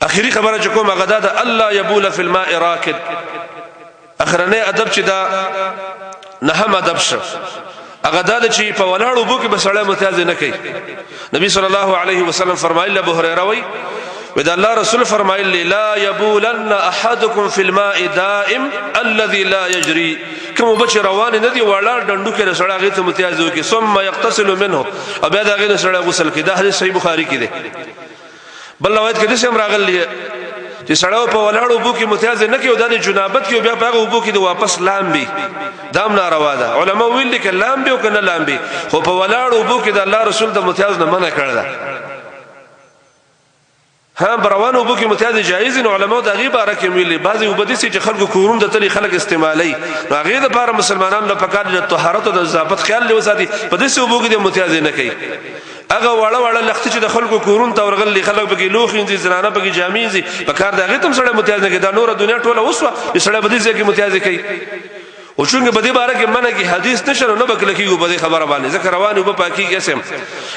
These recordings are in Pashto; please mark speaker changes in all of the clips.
Speaker 1: اخیری خبره چې کوم هغه دا ده، الله یبول فی الماء راکد. اخرنه ادب چې دا نهم ادب شو، هغه دا چې په ولاړو بو کې بسړی متیاز نه کوي. نبی صلی الله علیه وسلم فرمایل، ابو هريره وی ودا الله رسول فرمایل، لا يبولن احدكم في الماء دائم الذي لا يجري. کوم بچ روان نه دی، ولاړ ډنډو کې سړی هغه ته متیاز وکي، ثم يغتسل منه، او بیا دا غي سړی غسل کوي. دا حدیث صحیح بخاری کې دی. بل روایت کې داسې هم راغلی چې سړی په ولاړو اوبو کې متیاز نه کوي، د جنابت کې بیا په هغه اوبو کې د واپس لامبي، دام ناروا ده. علما ویل دي چې لامبي او کنه لامبي، خو په ولاړو اوبو کې د الله رسول د متیاز نه منع کړل ده. ها، بروانو وبو کې متیاز جایز نه، علماء د غي باره کې ویلي، بعضي وبدي چې خلکو کورون د تلی خلک استعمالي، نو هغه د لپاره مسلمانانو له پکار د طهارت او د ضابط خیال لري وساتي، په دې وبو کې د متیاز نه کوي. هغه واړه واړه لخت چې د خلکو کورون ته ورغلي، خلک پکې لوخي دي، زنانه پکې جامې دي، پکار د هغه تم سره متیاز نه کوي. دا نور دنیا ټوله وسوه چې سره په دې ځای کې متیاز کوي، او چونګه په دې باره کې منه کې حدیث نشره، نه بکل کیږي په دې خبره باندې، ځکه روان وب پاکي اسم.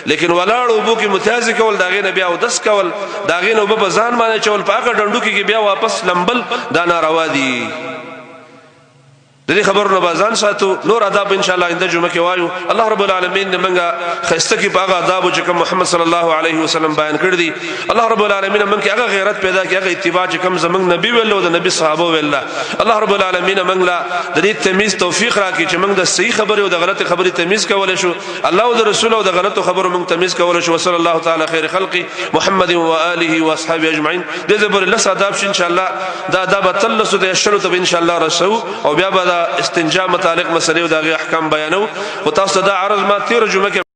Speaker 1: لیکن ولاړ وبو کې متیاز کول، داغه نه بیا او دس کول، داغه نه وب په ځان باندې چول، په هغه ډنډو کې بیا واپس لمبل، دا ناروا دي. د دې خبرو نه بازان ساتو. نور آداب ان شاء الله آینده جمعه کې وایو. الله رب العالمین دې موږ خسته کې په هغه آداب چې کوم محمد صلی الله علیه وسلم بیان کړ دي. الله رب العالمین موږ کې هغه غیرت پیدا کړي، هغه اتباع چې کوم زمنګ نبی ویل او د نبی صحابه ویل. الله رب العالمین موږ لا د دې تمیز توفیق راکړي چې موږ د صحیح خبرې او د غلط خبرې تمیز کولای شو، الله او د رسول او د غلطو خبرو موږ تمیز کولای شو. صلی الله تعالی خیر خلقی محمد و آله و اصحابه اجمعین. د دې پر لس آداب ان شاء الله دا آداب تلسو د شلو ته ان شاء الله رسو، او بیا به دا استنجا متعلق مسلې او د احکام بیانو. او تاسو دا عرض ما تیر جمعه کې